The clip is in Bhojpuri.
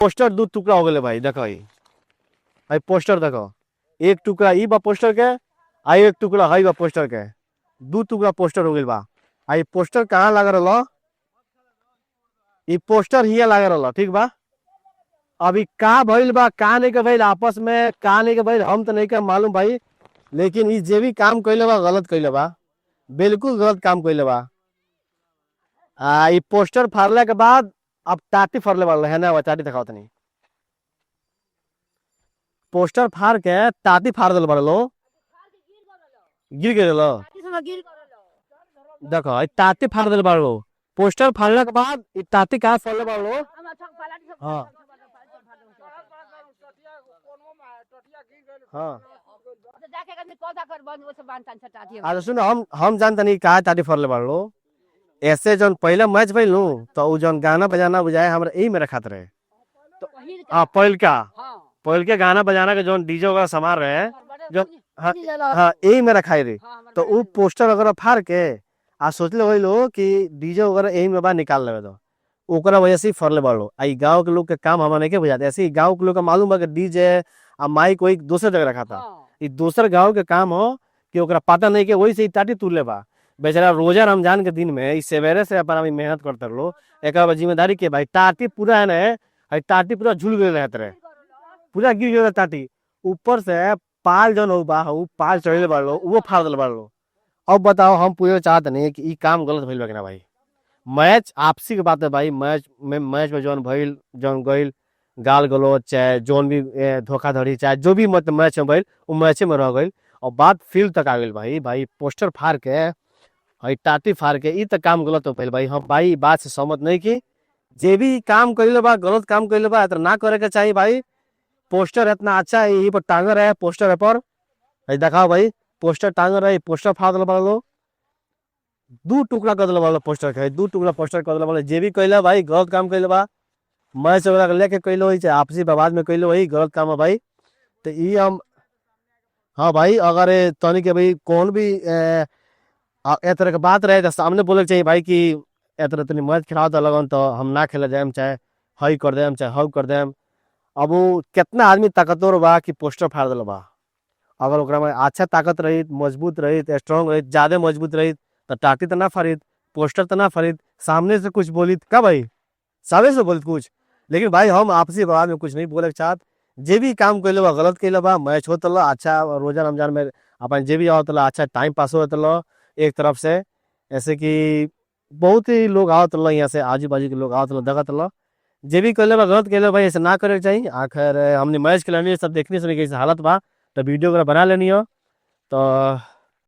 पोस्टर दू टुकड़ा हो गए भाई। देखो ई भाई पोस्टर देखो, एक टुकड़ा ई बा पोस्टर के आ एक टुकड़ा हई बा पोस्टर के, दू टुकड़ा पोस्टर हो गइल बा। आ ई पोस्टर कहाँ लागल रहलो? ई पोस्टर हिया लागल रहलो, ठीक बा। अभी का भइल बा का नहीं के भइल, आपस में का नहीं के भइल हम तो नहीं के मालूम भाई, लेकिन ई जे भी काम कइले बा गलत कइले बा, बिल्कुल गलत काम कइले बा। आ ई पोस्टर फाड़ला के बाद अब टाटी फाड़ले वाला है ना, टाटी दिखाओ तनी। पोस्टर फाड़ के टाटी फाड़ दिल बड़लो, गिर गए लो। देखो ई टाटी फाड़ दिल बड़लो, पोस्टर फाड़ला के बाद ई टाटी कहाँ फाड़ले बड़लो? हाँ हाँ। अच्छा सुनो, हम जानता नहीं कहाँ टाटी फाड़ले बड़लो। ऐसे जौन पहले मैच भइल नु तो उ जौन गाना बजाना बुझाए हमरा यही मेरे खातिर रहे। तो हाँ पहिलका पहिलके गाना बजाना के जौन डीजे वगैरह सामान रहे जो हाँ हाँ यही मेरा खाई रही। तो उ पोस्टर वगैरह फाड़ के आ सोचले वही लोग कि डीजे वगैरह यही में बा निकाल लेवे, तो ओकरा वजह से फरले बाड़ो। आ ई गाँव के लोग के काम हमारा नहीं के बुझाते। ऐसे ही गाँव के लोग का मालूम बा कि डीजे आ माइक वही दोसर जगह रखा था, ई दोसर गाँव के काम हो कि ओकरा पता नहीं के वही से ही टाटी तुरले बा बेचारा। रोजा रमजान के दिन में ई सवेरे से अपन अभी मेहनत करते रहो, एक बार जिम्मेदारी के भाई टाटी पूरा है ना, है टाटी पूरा झूल गए रहते रहे, पूरा गिर गया टाटी। ऊपर से पाल जौन हो बा उ पाल चढ़ले बाड़ो, वो फाड़ दिल बाड़ो। अब बताओ हम पूरे चाहत नहीं कि ई काम गलत भइल बा कि ना भाई। मैच आपसी के बात है भाई, मैच में जौन भइल जौन गइल गाल गलौज चाहे जौन भी धोखाधड़ी चाहे जो भी मतलब मैच में भइल उ मैचे में रह गइल और बात फील्ड तक आ गइल भाई। भाई पोस्टर फाड़ के हई टाटी फाड़ के ई त काम गलत हो भइल भाई। हम भाई बात से सहमत नहीं कि जे भी काम कइले बा गलत काम कइले बा, इतना ना करे के चाहिए भाई। पोस्टर इतना अच्छा है, यही पर टांगल रहे पोस्टर पर, हई देखाओ भाई पोस्टर टांगल रहे, पोस्टर फाड़ दिल बा, दू टुकड़ा कर दिल बा पोस्टर के, दू टुकड़ा पोस्टर कर दिल बा। जे भी कइले भाई गलत काम कइले बा, मैच वगैरह लेके कइले होई चाहे आपसी विवाद में कइले होई, गलत काम है भाई। तो ई हम हाँ भाई अगर तनी के भाई कौन भी ए तरह के बात रहे तो सामने बोले के चाहिए भाई कि ए तरह तनी मैच खिलाओ तो लगन तो हम ना खेले जाएम, चाहे हई कर देम चाहे हऊ कर देम। अब वो कितना आदमी ताकतवर बा कि पोस्टर फाड़ दिल बा। अगर ओकरा में अच्छा ताकत रही, मजबूत रही, स्ट्रांग रही, ज़्यादा मजबूत रही तो टाटी तो ना फाड़ित, पोस्टर तो ना फाड़ित, सामने से कुछ बोलित का भाई, सामने से बोलित कुछ। लेकिन भाई हम आपसी विवाद में कुछ नहीं बोले के चाहत। जे भी काम कैले बा गलत कैले बा, मैच होत रहा अच्छा, रोजा रमजान में अपन जे भी आवत रहा अच्छा टाइम पास होत रहा एक तरफ से। ऐसे कि बहुत ही लोग आवत रहा यहाँ से, आजू बाजू के लोग आवत रहा देखत रहा। जे भी कैले बा गलत कैले भाई, ऐसे ना करे के चाहिए। आखिर हमने मैच खेलनी सब देखने सुने कैसे हालत बा तो वीडियो वगैरह बना लेनी हो। तो